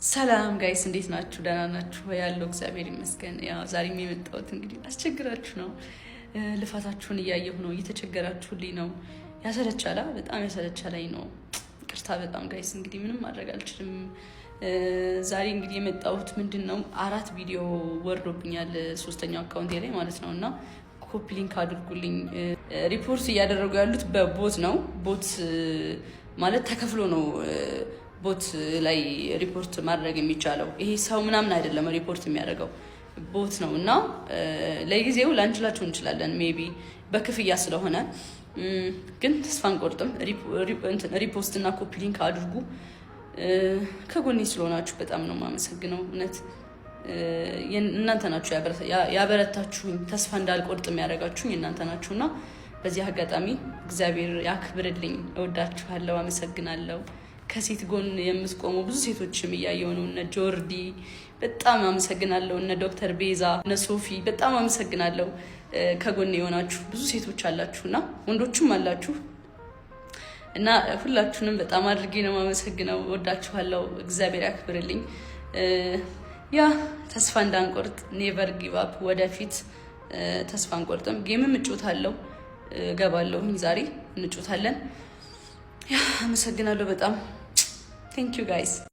ሰላም guys፣ እንዴት ናችሁ? ደህና ናችሁ? ያለው እግዚአብሔር ይመስገን። ያው ዛሬም የመጣሁት እንግዲህ አስቸግራችሁ ነው። ልፋታችሁን እያየሁ ነው። እየተቸገራችሁልኝ ነው። ያሰለቻላ፣ በጣም ያሰለቻላኝ ነው። ይቅርታ በጣም guys። እንግዲህ ምንም ማድረግ አልችልም። ዛሬ እንግዲህ የመጣሁት ምንድን ነው፣ አራት ቪዲዮ ወርዶብኛል ሶስተኛው account ኤ ላይ ማለት ነው፣ እና copy link አድርጉልኝ። ሪፖርት እያደረጉ ያሉት በ bot ነው። Bot ማለት ተከፍሎ ነው bot ላይ ሪፖርት ማድረግ የሚቻለው። ይሄ ሰው ምናምን አይደለም ሪፖርት የሚያደርገው፣ bot ነው። እና ለጊዜው ላንችላቸው እንችላለን maybe በክፍያ ስለሆነ፣ ግን ተስፋ አንቆርጥም። Repost እና copy link አድርጉ። ከጎኔ ስለሆናችሁ በጣም ነው የማመሰግነው። እውነት እናንተ ናችሁ ያበረታችሁኝ፣ ተስፋ እንዳልቆርጥ የሚያደርጋችሁኝ እናንተ ናችሁ። እና በዚህ አጋጣሚ እግዚአብሔር ያክብርልኝ። እወዳችኋለሁ፣ አመሰግናለሁ። ከሴት ጎን የምትቆሙ ብዙ ሴቶችም እያየሁ ነው። እነ ጆርዲ በጣም አመሰግናለሁ። እነ ዶክተር ቤዛ፣ እነ ሶፊ በጣም አመሰግናለሁ። ከጎን የሆናችሁ ብዙ ሴቶች አላችሁ እና ወንዶችም አላችሁ፣ እና ሁላችሁንም በጣም አድርጌ ነው የማመሰግነው። ወዳችኋለሁ። እግዚአብሔር ያክብርልኝ። Yeah፣ ተስፋ እንዳንቆርጥ፣ never give up፣ ወደፊት ተስፋ አንቆርጥም። Game ም እጫወታለሁ፣ እገባለሁኝ። ዛሬ እንጫወታለን። Yeah፣ አመሰግናለሁ በጣም። Thank you guys.